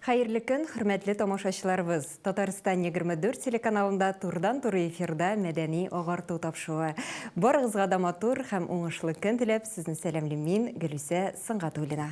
Хәерле көн, хөрмәтле тамашачыларыбыз! Татарстан 24 телеканалында турыдан-туры эфирда мәдәни агарту тапшыруы. Барыгызга да матур һәм уңышлы көн теләп, сезне сәламлим мин, Гөлүсә Сөнгатуллина.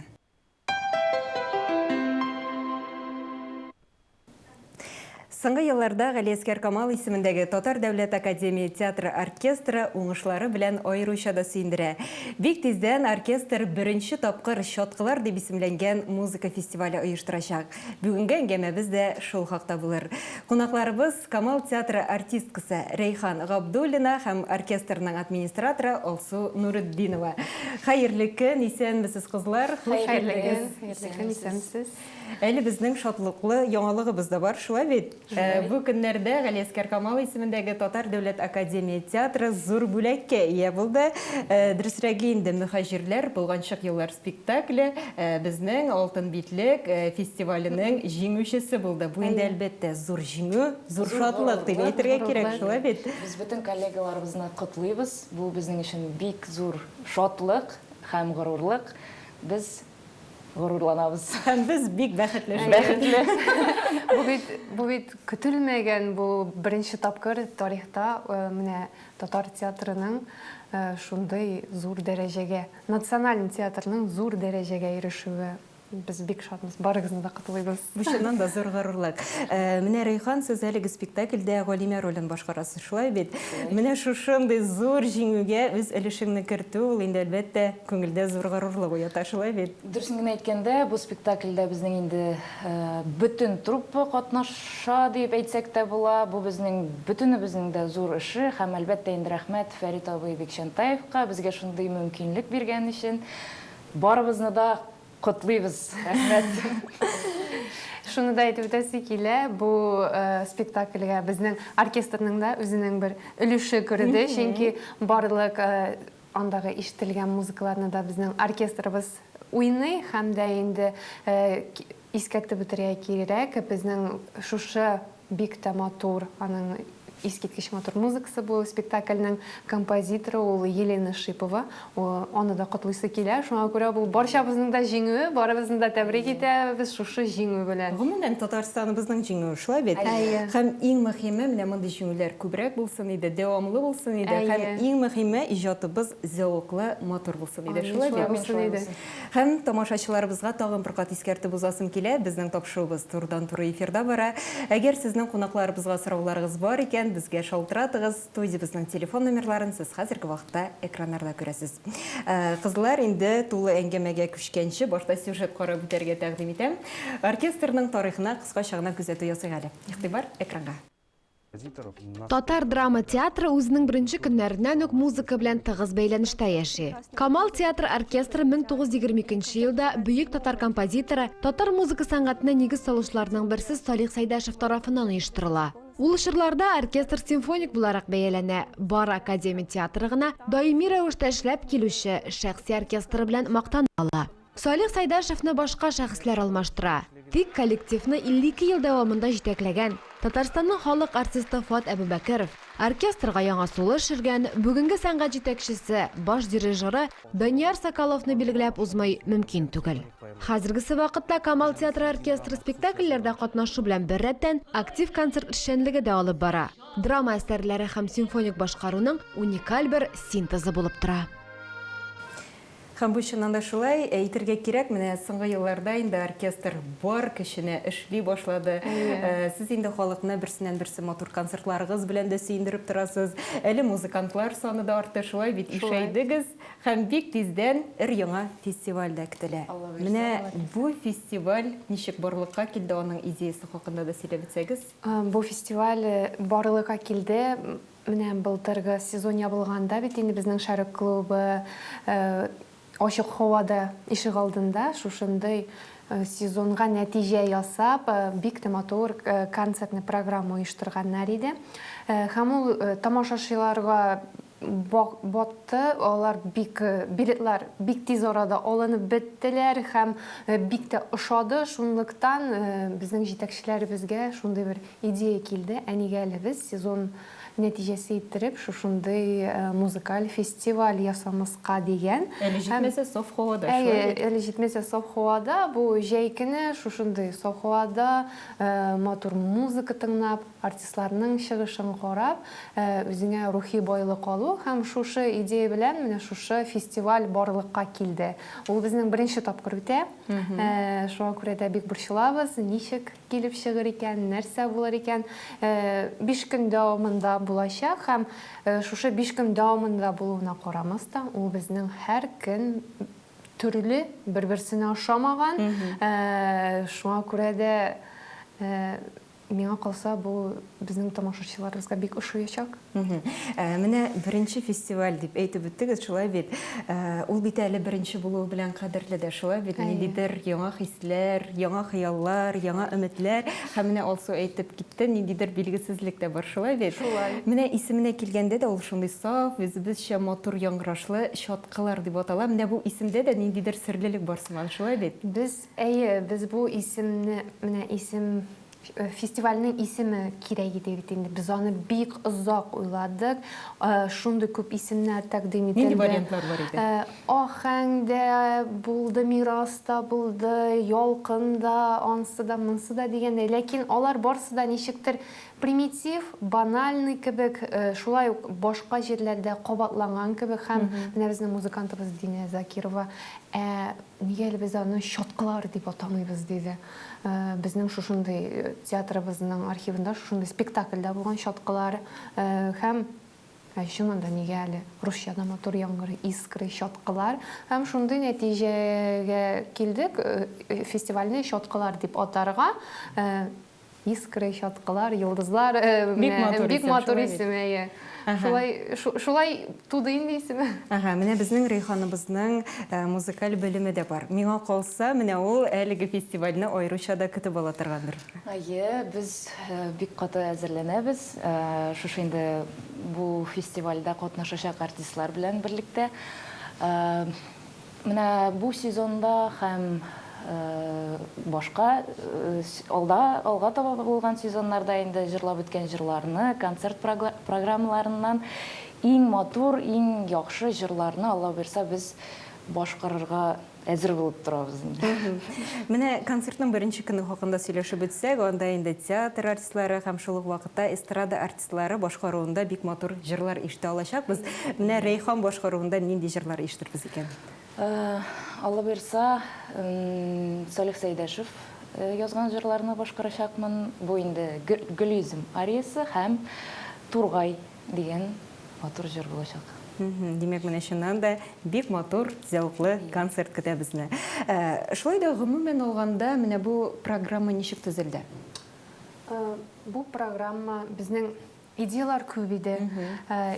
Соңгы елларда Галиәсгар Камал исемендәге Татар дәүләт академия театры оркестры уңышлары белән аеруча да сөендерә. Бик тиздән оркестр беренче тапкыр Чаткылар дип исемләнгән музыка фестивале оештырачак. Бүгенге әңгәмәбез дә шул хакта булыр. Кунакларыбыз, Камал театры артисткасы Рәйхан Габдуллина һәм оркестрның администраторы Алсу Нуретдинова. Хәерле көн, исәнмесез, кызлар, хуш килдегез. Хәерле көн, исәнмесез. Әле безнең шатлыклы яңалыгыбыз да бар, шулай бит? Бу көннәрдә Галиәсгар Камал исемендәге Татар дәүләт академия театры зур бүләккә ия булды. Дөресрәге инде, Мөһаҗирләр, болганчык еллар спектакле безнең Алтын битлек фестиваленең җиңүчесе булды. Бу инде, әлбәттә, зур җиңү, зур шатлык дип әйтергә кирәк, шулай бит? Без бөтен коллегаларыбызны котлыйбыз. Бу безнең өчен бик зур шатлык һәм горурлык. Без горурланабыз. Һәм без бик бәхетле шул. Бәхетле. Бу бит, бу бит көтелмәгән, бу беренче тапкыр тарихта менә татар театрының шундый зур дәрәҗәгә, национальный театрның зур дәрәҗәгә ирешүе. Без бик шатмыз, барыгызны да котлыйбыз. Бу чыннан да зур горурлык. Менә, Рәйхан, сез әлеге спектакльдә Галимә ролен башкарасыз, шулай бит? Менә шушындый зур җиңүгә үз өлешеңне кертү, ул инде, әлбәттә, Күңелдә зур горурлык уята, шулай бит? Дөресен генә әйткәндә, бу спектакльдә безнең инде бөтен труппа катнаша диеп әйтсәк тә була. Бу безнең бөтенебезнең дә зур эше һәм, әлбәттә инде, рәхмәт Фәрит абый Бикчәнтаевка, безгә шундый мөмкинлек биргән өчен. Барыбызны да котлыйбыз, рәхмәт. Шуны да әйтеп үтәсе килә, бу спектакльгә безнең оркестрның да үзенең бер өлеше керде, чөнки барлык Андагы ишетелгән музыкаларны да безнең оркестрыбыз уйный һәм дә инде искәртеп үтәргә кирәк, безнең шушы бик тә матур, аның искиткеч матур музыкасы бу спектакльнең композиторы ул Елена Шипова. Аны да котлыйсы килә. Шуңа күрә бу барчабызның да җиңүе, барыбызны да тәбрик итәбез шушы җиңү белән. Гомумән, Татарстаныбызның җиңүе, шулай бит? Әйе. Һәм иң мөһиме, менә мондый җиңүләр күбрәк булсын иде, дәвамлы булсын иде. Һәм иң мөһиме, иҗатыбыз зәвыклы, матур булсын иде. Шулай бит? Булсын иде. Һәм тамашачыларыбызга тагын бер кат искәртеп узасым килә, безнең тапшыруыбыз турыдан-туры эфирда бара. Әгәр сезнең кунакларыбызга сорауларыгыз бар икән, безгә шалтыратыгыз. Студиябезнең телефон номерларын сез хәзерге вакытта экраннарда күрәсез. Кызлар, инде тулы әңгәмәгә күчкәнче, башта сюжет карап үтәргә тәкъдим итәм. Оркестрның тарихына кыскача гына күзәтү ясыйк әле. Игътибар, экранга. Татар драма театры үзенең беренче көннәреннән үк музыка белән тыгыз бәйләнештә яши. Камал театры оркестры 1922 нче елда бөек татар композиторы, татар музыка сәнгатенә нигез салучыларның берсе Салих Сәйдәшев тарафыннан оештырыла. Ул чорларда оркестр симфоник буларак бәяләнә, бары академия театры гына даими рәвештә эшләп килүче шәхси оркестры белән мактана ала. Салих Сәйдәшевны башка шәхесләр алмаштыра. Тик коллективны 52 ел дәвамында җитәкләгән, Татарстанның халык артисты Фоат Әбүбәкеров, оркестрга яңа сулыш өргән, бүгенге сәнгать җитәкчесе, баш дирижеры Данияр Соколовны билгеләп узмый мөмкин түгел. Хәзергесе вакытта Камал театры оркестры спектакльләрдә катнашу белән беррәттән, актив концерт эшчәнлеге дә алып бара. Драма әсәрләре һәм симфоник башкаруның уникаль бер синтезы булып тора. Һәм бу чыннан да шулай, әйтергә кирәк, менә соңгы елларда инде оркестр бар көченә эшли башлады. Сез инде халыкны берсеннән-берсе матур концертларыгыз белән дә сөендереп торасыз. Әле музыкантлар саны да артты, шулай бит, ишәйдегез. Һәм бик тиздән өр-яңа фестиваль дә көтелә. Менә бу фестиваль ничек барлыкка килде, аның идеясе хакында да сөйләп үтсәгез. Бу фестиваль барлыкка килде Менә былтыргы сезон ябылганда бит инде безнең Шәрык клубы ачык һавада, ишегалдында шушындый сезонга нәтиҗә ясап, бик тә матур концертный программа оештырганнар иде. Һәм ул тамашачыларга батты, алар бик, билетлар бик тиз арада алынып беттеләр һәм бик тә ошады. Шунлыктан безнең җитәкчеләребезгә шундый бер идея килде, ә нигә әле без сезон нәтиҗәсе иттереп шушындый музыкаль фестиваль ясамаска дигән. Әле җитмәсә саф һавада, шулай бит? Әйе, әле җитмәсә саф һавада, бу җәй көне шушындый саф һавада матур музыка тыңлап, артистларның чыгышын карап, үзеңә рухи байлык алу һәм шушы идея белән менә шушы фестиваль барлыкка килде. Ул безнең беренче тапкыр үтә. Шуңа күрә дә бик борчылабыз, ничек килеп чыгыр икән, нәрсә булыр икән. 5 көн дәвамында булачак һәм шушы 5 көн дәвамында булуына карамастан, ул безнең һәр көн төрле, бер-берсенә ошамаган. Шуңа күрә дә Миңа калса, бу безнең тамашачыларыбызга бик ошыячак. Менә беренче фестиваль дип әйтеп үттегез, шулай бит? Ул бит әле беренче булуы белән кадерле дә, шулай бит? Ниндидер яңа хисләр, яңа хыяллар, яңа өметләр. Һәм менә Алсу әйтеп китте, ниндидер билгесезлек тә бар, шулай бит? Шулай. Менә исеменә килгәндә дә ул шундый саф, үзебезчә матур яңгырашлы Чаткылар дип атала. Менә бу исемдә дә ниндидер серлелек бар сыман, шулай бит? Без Әйе, без бу исемне, менә исем, фестивальнең исеме кирәк иде бит инде. Без аны бик озак уйладык. Шундый күп исемнәр тәкъдим ителде. Нинди вариантлар бар иде? Аһәң дә булды, Мирас та булды, Ялкын да, ансы да, монсы да дигәндәй. Ләкин алар барсы да ничектер примитив, банальный кебек, шулай ук башка җирләрдә кабатланган кебек һәм менә безнең музыкантыбыз Динә Закирова, ә Нигә әле без аны Чаткылар дип атамыйбыз, диде. Безнең шушындый театрыбызның архивында шушындый спектакль дә булган Чаткылар. Һәм чыннан да нигә әле русча да матур яңгырый, Искры, Чаткылар. Һәм шундый нәтиҗәгә килдек, фестивальне Чаткылар дип атарга. Искры, чаткылар, йолдызлар. Бик матур исем. Бик матур исем, әйе. Шулай, шулай туды инде исеме. Ага, менә безнең Рәйханыбызның музыкаль белеме дә бар. Миңа калса, менә ул әлеге фестивальне аеруча да көтеп ала торгандыр. Әйе, без бик каты әзерләнәбез. Шушы инде бу фестивальдә катнашачак артистлар белән берлектә. Менә бу сезонда һәм башка алда алга таба булган сезоннарда инде җырлап үткән җырларны, концерт программаларыннан иң матур, иң яхшы җырларны, Алла боерса, без башкарырга әзер булып торабыз инде. Менә концертның беренче көне хакында сөйләшеп үтсәк, анда инде театр артистлары һәм шул ук вакытта эстрада артистлары башкаруында бик матур җырлар ишетә алачакбыз. Менә Рәйхан башкаруында нинди җырлар ишетербез икән? Алла боерса, Салих Сәйдәшев язган җырларны башкарачакмын. Бу инде Гөлйөзем ариясе һәм Тургай дигән матур җыр булачак. Димәк, менә чыннан да бик матур, зәвыклы концерт көтә безне. Шулай да, гомумән алганда, менә бу программа ничек төзелде? Бу программа безнең идеялар күп иде.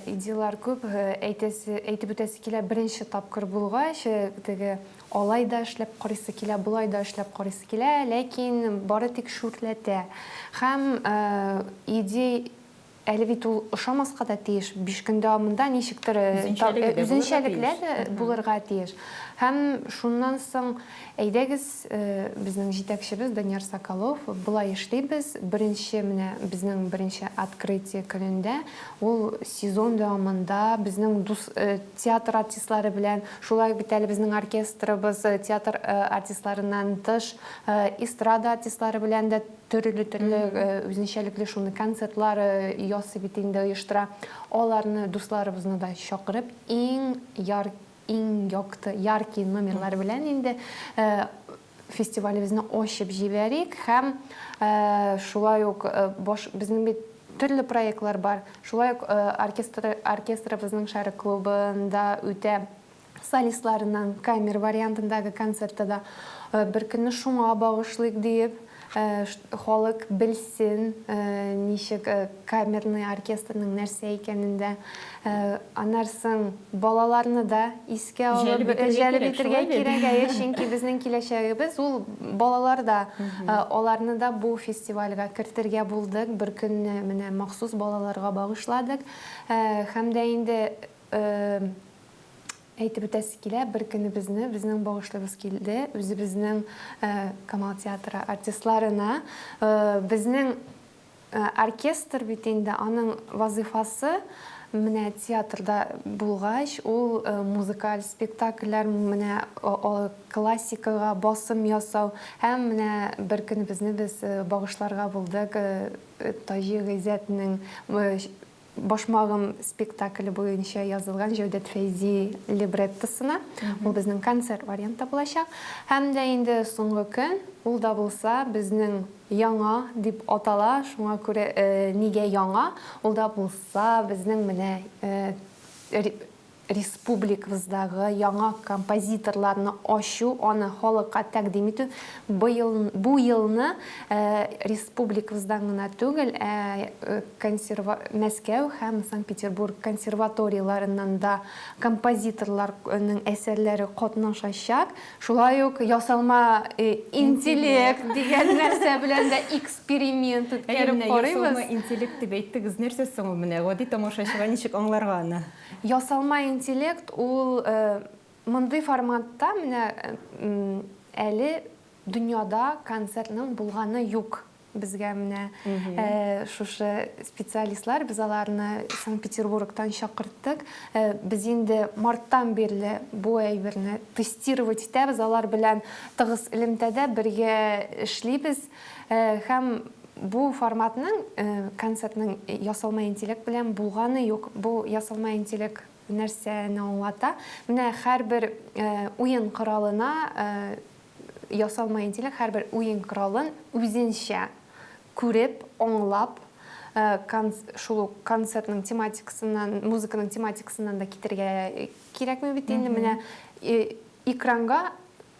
Идеялар күп, әйтәсе, әйтеп үтәсе килә, беренче тапкыр булгач, теге алай да эшләп карыйсы килә, болай да эшләп карыйсы килә, ләкин бары тик шүрләтә. Һәм идея Әле бит ул ошамаска да тиеш, биш көн дәвамында ничектер үзенчәлекле дә булырга тиеш. Һәм шуннан соң, әйдәгез, безнең җитәкчебез Данияр Соколов, болай эшлибез, беренче менә безнең беренче открытие көнендә, ул сезон дәвамында безнең дус театр артистлары белән, шулай ук бит әле безнең оркестрыбыз театр артистларыннан тыш, эстрада артистлары белән дә Төрле-төрле үзенчәлекле шундый концертлар ясый бит инде, оештыра. Аларны, дусларыбызны да чакырып, иң яр, иң якты, яркий номерлар белән инде фестивалебезне ачып җибәрик һәм шулай ук баш, безнең бит төрле проектлар бар. Шулай ук оркестр, оркестрыбызның Шәрык клубында үтә солистларының камер вариантындагы концерты да бер көнне шуңа багышлыйк диеп, халык белсен, ничек камерный оркестрның нәрсә икәнен дә. Аннан соң балаларны да искә алып, җәлеп итергә кирәк, әйе, чөнки безнең киләчәгебез ул балаларда. Аларны да бу фестивальгә кертергә булдык, бер көнне менә махсус балаларга багышладык. Һәм дә инде Әйтеп үтәсе килә, бер көнебезне безнең багышлыйбыз килде үзебезнең Камал театры артистларына. Безнең Оркестр бит инде аның вазыйфасы менә театрда булгач, ул музыкаль спектакльләр, менә классикага басым ясау һәм менә бер көнебезне без багышларга булдык Таҗи Гыйззәтнең Башмагым спектакле буенча язылган Җәүдәт Фәйзи либреттосына. Ул безнең концерт вариантта булачак. Һәм дә инде соңгы көн, ул да булса безнең яңа дип атала, шуңа күрә нигә яңа, ул да булса безнең менә республикабыздагы яңа композиторларны ачу, аны халыкка тәкъдим итү. Быел, бу елны республикабыздан гына түгел, ә консерва, Мәскәү һәм Санкт-Петербург консерваторияләреннән да композиторларның әсәрләре катнашачак. Шулай ук ясалма интеллект дигән нәрсә белән дә эксперимент үткәреп карыйбыз. Ясалма интеллект дип әйттегез, нәрсә соң ул менә? Гади тамашачыга ничек аңларга аны? Ясалма интеллект ул мондый форматта менә әле дөньяда концертның булганы юк. Безгә менә шушы специалистлар, без аларны Санкт-Петербургтан чакырттык. Без инде марттан бирле бу әйберне тестировать итәбез, алар белән тыгыз элемтәдә бергә эшлибез. Һәм бу форматның, концертның ясалма интеллект белән булганы юк. Бу ясалма интеллект нәрсәне аңлата? Менә һәрбер уен коралына ясалма интеллект һәрбер уен коралын үзенчә күреп, аңлап, шул ук концертның тематикасыннан, музыканың тематикасыннан да китергә кирәкми бит инде. Менә экранга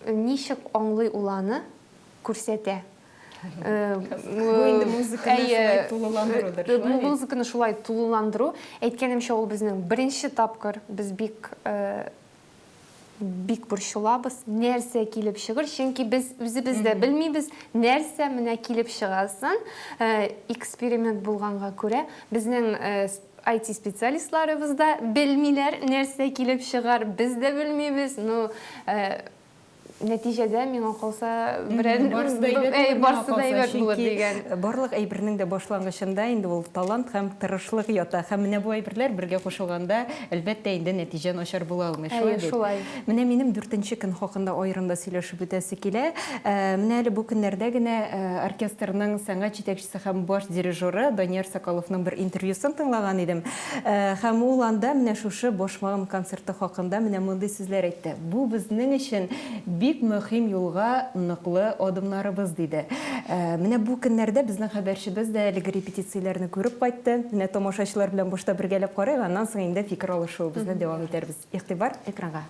ничек аңлый ул аны, күрсәтә. Бу инде музыканы шулай тулыландырудыр, шулай бит? Музыканы шулай тулыландыру. Әйткәнемчә, ул безнең беренче тапкыр. Без бик бик борчылабыз, нәрсә килеп чыгыр, чөнки без үзебез дә белмибез, нәрсә менә килеп чыгасын. Эксперимент булганга күрә, безнең IT специалистларыбыз да белмиләр, нәрсә килеп чыгар, без дә белмибез. Ну, Нәтиҗәдә, миңа калса, берәр Барысы да әйбәт булыр, миңа барысы да калса, әйбәт булыр чөнки дигән. барлык әйбернең дә башлангычында инде ул талант һәм тырышлык ята. Һәм менә бу әйберләр бергә кушылганда, әлбәттә инде, нәтиҗә начар була алмый, шулай Әйе, бит? шулай. Менә минем дүртенче көн хакында аерым да сөйләшеп үтәсе килә. Менә әле бу көннәрдә генә оркестрның сәнгать җитәкчесе һәм баш дирижеры Данияр Соколовның бер интервьюсын тыңлаган идем. Һәм ул анда менә шушы Башмагым концерты хакында менә мондый сүзләр әйтте, Бу безнең өчен бик мөһим юлга ныклы адымнарыбыз, диде. Менә бу көннәрдә безнең хәбәрчебез дә әлеге репетицияләрне күреп кайтты. Менә тамашачылар белән башта бергәләп карыйк, аннан соң инде фикер алышуыбызны дәвам итәрбез. Игътибар экранга.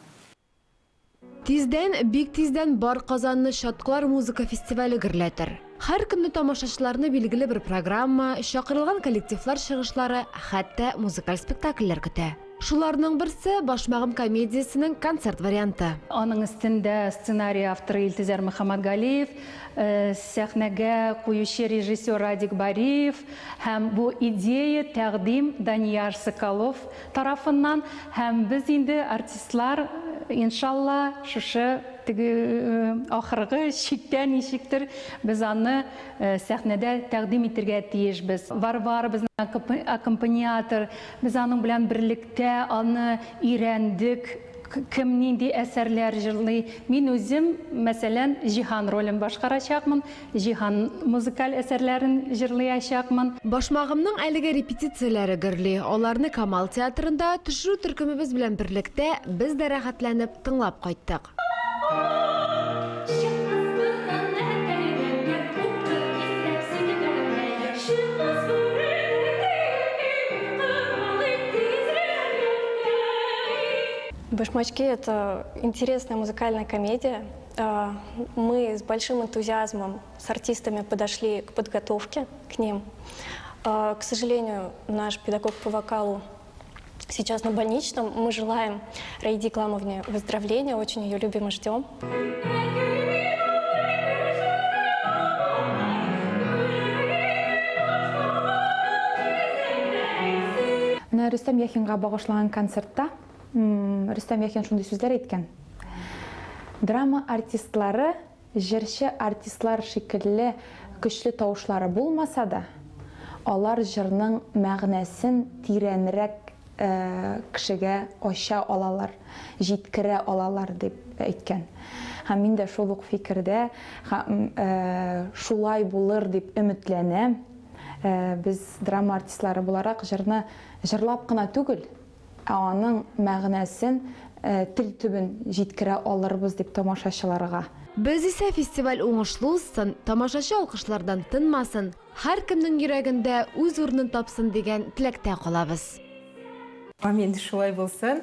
Тиздән, бик тиздән бар Казанны Чаткылар музыка фестивале гөрләтер. Һәр көнне тамашачыларны билгеле бер программа, чакырылган коллективлар чыгышлары, хәтта музыкаль спектакльләр көтә. Шуларның берсе, Башмагым комедиясенең концерт варианты. Аның өстендә сценарий авторы Илтөзәр Мөхәммәтгалиев, сәхнәгә куючы режиссер Радик Бариев һәм бу идея, тәкъдим Данияр Соколов тарафыннан һәм без инде артистлар, иншалла, шушы теге ахыргы чиктә ничектер без аны сәхнәдә тәкъдим итергә тиешбез. Варвара безнең аккомпаниатор, без аның белән берлектә аны өйрәндек, кем нинди әсәрләр җырлый. Мин үзем, мәсәлән, Җиһан ролен башкарачакмын. Җиһан музыкаль әсәрләрен җырлыячакмын. Башмагымның әлеге репетицияләре гөрли. Аларны Камал театрында, төшерү төркемебез белән берлектә, без дә рәхәтләнеп тыңлап кайттык. Башмачки – это интересная музыкальная комедия. Мы с большим энтузиазмом с артистами подошли к подготовке к ним. К сожалению, наш педагог по вокалу сейчас на больничном. Мы желаем Раиде Кламовне выздоровления, очень ее любим и ждем. Менә Рөстәм Яхинга багышланган концертта Рөстәм Яхин шундый сүзләр әйткән. Драма артистлары җырчы артистлар шикелле көчле тавышлары булмаса да, Алар җырның мәгънәсен тирәнрәк кешегә ача алалар, җиткерә алалар, дип әйткән. Һәм мин дә шул ук фикердә һәм шулай булыр дип өметләнәм. Без, драма артистлары буларак, җырны җырлап кына түгел, ә аның мәгънәсен, тел төбен җиткерә алырбыз дип тамашачыларга. Без исә фестиваль уңышлы узсын, тамашачы алкышлардан тынмасын, һәркемнең йөрәгендә үз урынын тапсын дигән теләктә калабыз. Амин, шулай булсын.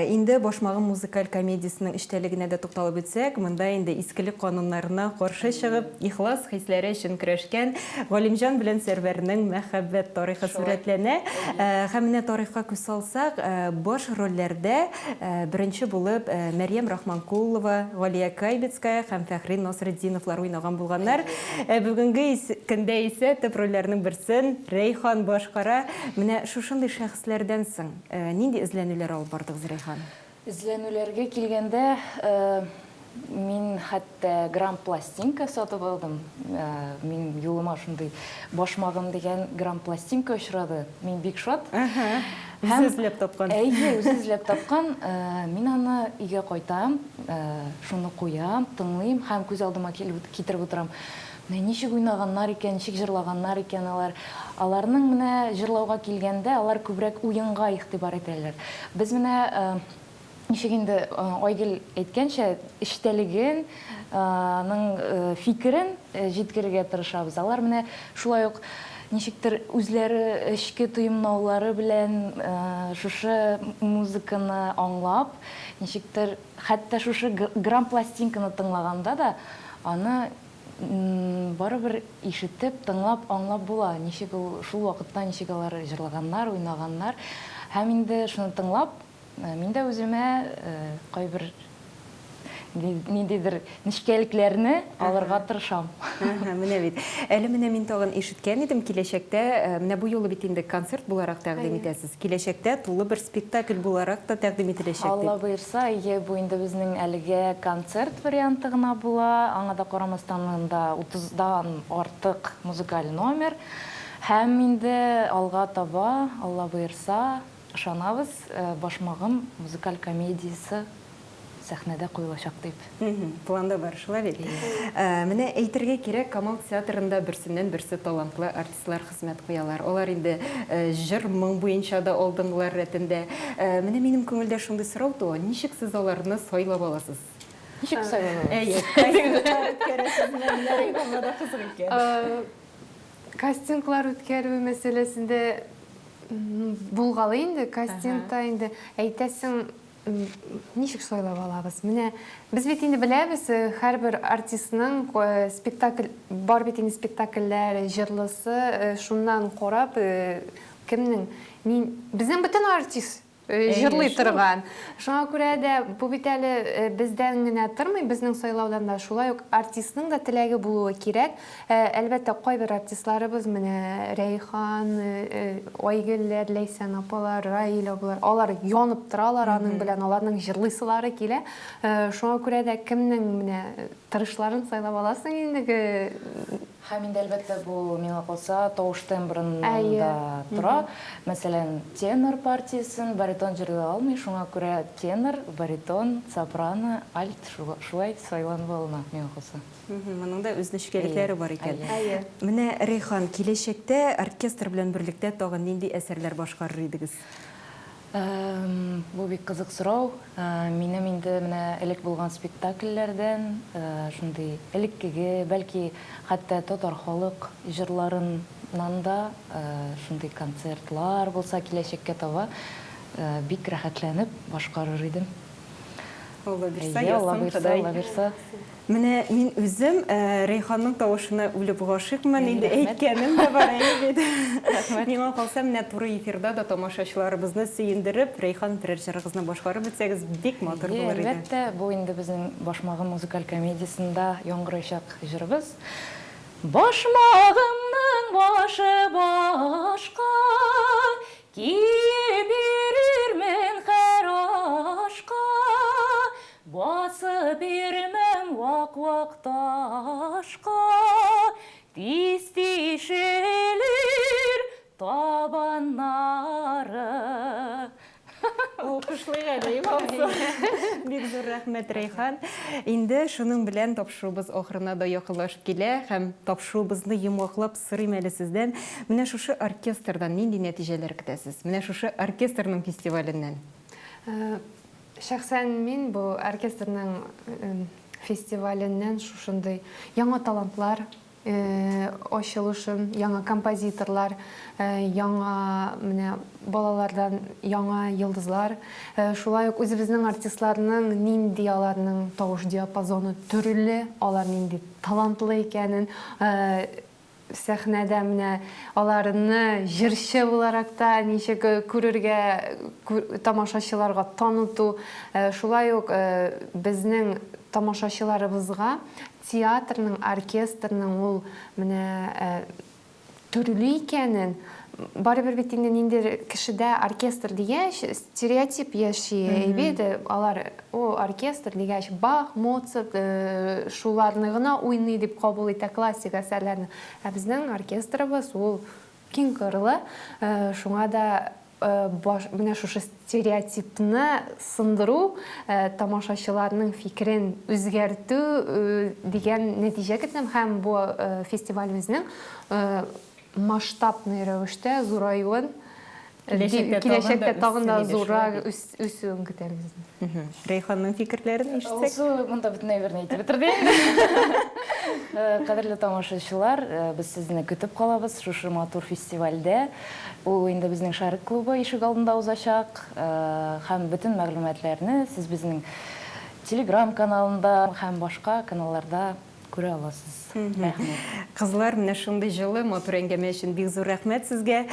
Инде Башмагым музыкаль комедиясенең эчтәлегенә дә тукталып үтсәк, монда инде искелек кануннарына каршы чыгып, ихлас хисләре өчен көрәшкән Галимҗан белән Сәрвәрнең мәхәббәт тарихы сурәтләнә. Һәм менә тарихка күз салсак, баш рольләрдә беренче булып Мәрьям Рахманкулова, Галия Кайбицкая һәм Фәхри Насретдиновлар уйнаган булганнар. Ә бүгенге көндә исә төп рольләрнең берсен Рәйхан башкара. Менә шушындый шәхесләрдән соң нинди эзләнүләр алып бардыгыз, Рәйхан? Эзләнүләргә килгәндә, мин хәтта грампластинка сатып алдым. Минем юлыма шундый Башмагым дигән грампластинка очрады. Мин бик шат. Үзе эзләп тапкан. Әйе, үзе эзләп тапкан. Мин аны өйгә кайтам, шуны куям, тыңлыйм һәм күз алдыма китереп утырам. Менә ничек уйнаганнар икән, ничек җырлаганнар икән алар. Аларның менә җырлауга килгәндә, алар күбрәк уенга игътибар итәләр. Без менә ничек инде Айгөл әйткәнчә, эчтәлеген, аның фикерен җиткерергә тырышабыз. Алар менә шулай ук ничектер үзләре эчке тоемлаулары белән шушы музыканы аңлап, ничектер хәтта шушы грампластинканы тыңлаганда да аны Барыбер ишетеп, тыңлап, аңлап була, ничек ул шул вакытта ничек алар җырлаганнар, уйнаганнар. Һәм инде шуны тыңлап, мин дә үземә кайбер ниндидер нечкәлекләрне алырга тырышам. Менә бит. Әле менә мин тагын ишеткән идем, киләчәктә, менә бу юлы бит инде концерт буларак тәкъдим итәсез. Киләчәктә тулы бер спектакль буларак та тәкъдим ителәчәк дип. Алла боерса, әйе, бу инде безнең әлегә концерт варианты гына була. Аңа да карамастан, монда утыздан артык музыкаль номер. Һәм инде алга таба, Алла боерса, ышанабыз, Башмагым музыкаль комедиясе сәхнәдә куелачак дип. Планда бар, шулай бит? Менә әйтергә кирәк, Камал театрында берсеннән-берсе талантлы артистлар хезмәт куялар. Алар инде җыр-моң буенча да алдынгылар рәтендә. Менә минем күңелдә шундый сорау туа, ничек сез аларны сайлап аласыз? Ничек сайлап аласыз? Әйе, кастинглар үткәрәсезме? Менә Рәйханга да кызык икән. Кастинглар үткәрү мәсьәләсендә булгалый инде, кастингта инде әйтәсең, Ничек сайлап алабыз? Менә без бит инде беләбез, һәрбер артистның спектакль бар бит инде спектакльләр, җырлысы, шуннан карап, кемнең ни безнең бөтен артист җырлый торган. Шуңа күрә дә бу бит әле бездән генә тормый, безнең сайлаудан да, шулай ук артистның да теләге булуы кирәк. Әлбәттә, кайбер артистларыбыз, менә Рәйхан, Айгөлләр, Ләйсән апалар, Раил абыйлар, алар янып торалар аның белән, аларның җырлыйсылары килә. Шуңа күрә дә кемнең менә тырышларын сайлап аласың инде. Һәм инде, әлбәттә, бу, миңа калса, тавыш тембрыннан да тора. Мәсәлән, тенор партиясен баритон җырлый алмый, шуңа күрә тенор, баритон, сопрано, альт шулай сайланып алына, миңа калса. Моның да үз нечкәлекләре бар икән. Әйе. Менә, Рәйхан, киләчәктә оркестр белән берлектә тагын нинди әсәрләр башкарыр идегез? Бу бик кызык сорау. Минем инде менә элек булган спектакльләрдән шундый элеккеге, бәлки хәтта татар халык җырларыннан да шундый концертлар булса киләчәккә таба бик рәхәтләнеп башкарыр идем. Алла бирса, язсын Ходай. Алла бирса. Менә мин үзем Рәйханның тавышына үлеп гашыйкмын, инде әйткәнем дә бар, әйе бит. Рәхмәт. Миңа калса, менә туры эфирда да тамашачыларыбызны сөендереп, Рәйхан берәр җырыгызны башкарып үтсәгез, бик матур булыр иде. Әлбәттә, бу инде безнең Башмагым музыкаль комедиясендә яңгырыячак җырыбыз. Башмагымның башы башка, киеп йөрермен һәр ашка. Басып йөрмәм вак-вак ташка, Тиз тишелер. Алкышлыйк әле, Алсу. Бик зур рәхмәт, Рәйхан. Инде шуның белән тапшыруыбыз ахырына да якынлашып килә һәм тапшыруыбызны йомгаклап сорыйм әле сездән, менә шушы оркестрдан нинди нәтиҗәләр көтәсез? Менә шушы оркестрның фестиваленнән? Шәхсән мин бу оркестрның фестиваленнән шушындый яңа талантлар ачылышын, яңа композиторлар, яңа менә балалардан яңа йолдызлар, шулай ук үзебезнең артистларның нинди аларның тавыш диапазоны төрле, алар нинди талантлы икәнен, сәхнәдә менә аларны җырчы буларак та ничек күрергә, тамашачыларга таныту, шулай ук безнең тамашачыларыбызга театрның, оркестрның ул менә төрле икәнен, барыбер бит инде ниндидер кешедә оркестр дигәч, стереотип яши бит, алар, о, оркестр дигәч, Бах, Моцарт, шуларны гына уйный дип кабул итә классик әсәрләрне. Ә безнең оркестрыбыз ул киң кырлы, шуңа да баш, менә шушы стереотипны сындыру, тамашачыларның фикерен үзгәртү дигән нәтиҗә көтәм һәм бу фестивалебезнең масштабный рәвештә зураюын, киләчәктә тагын да зуррак үсүен көтәбез. Рәйханның фикерләрен ишетсәк. Алсу монда бөтен әйберне әйтеп бетерде инде. Кадерле тамашачылар, без сезне көтеп калабыз шушы матур фестивальдә. Ул инде безнең Шәрык клубы ишек алдында узачак. Һәм бөтен мәгълүматларны сез безнең Телеграм каналында һәм башка каналларда күрә аласыз. Рәхмәт. Кызлар, менә шундый җылы, матур әңгәмә өчен бик зур рәхмәт сезгә.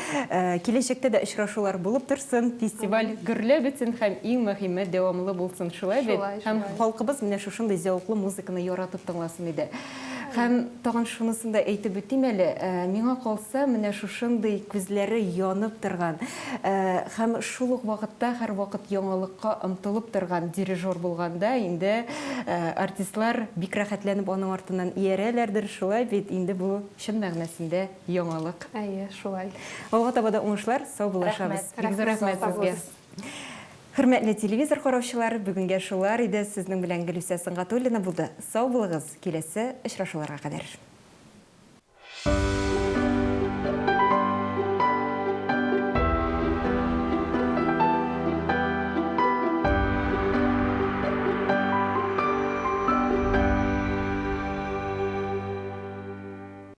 Киләчәктә дә очрашулар булып торсын, фестиваль гөрләп үтсен һәм иң мөһиме дәвамлы булсын, шулай бит? Шулай, Һәм шулай. халкыбыз менә шушындый зәвыклы музыканы яратып тыңласын иде. Һәм тагын шунысын да әйтеп үтим әле, миңа калса, менә шушындый күзләре янып торган һәм шул ук вакытта һәрвакыт яңалыкка омтылып торган дирижер булганда, инде артистлар бик рәхәтләнеп аның артыннан иярәләрдер, шулай бит, инде бу чын мәгънәсендә яңалык. Әйе, шулай. Алга таба да уңышлар, саубуллашабыз. Рәхмәт. Бик зур рәхмәт сезгә. Хөрмәтле телевизор караучылар, бүгенгә шулар иде. Сезнең белән Гөлүсә Сөнгатуллина булды. Сау булыгыз, киләсе очрашуларга кадәр.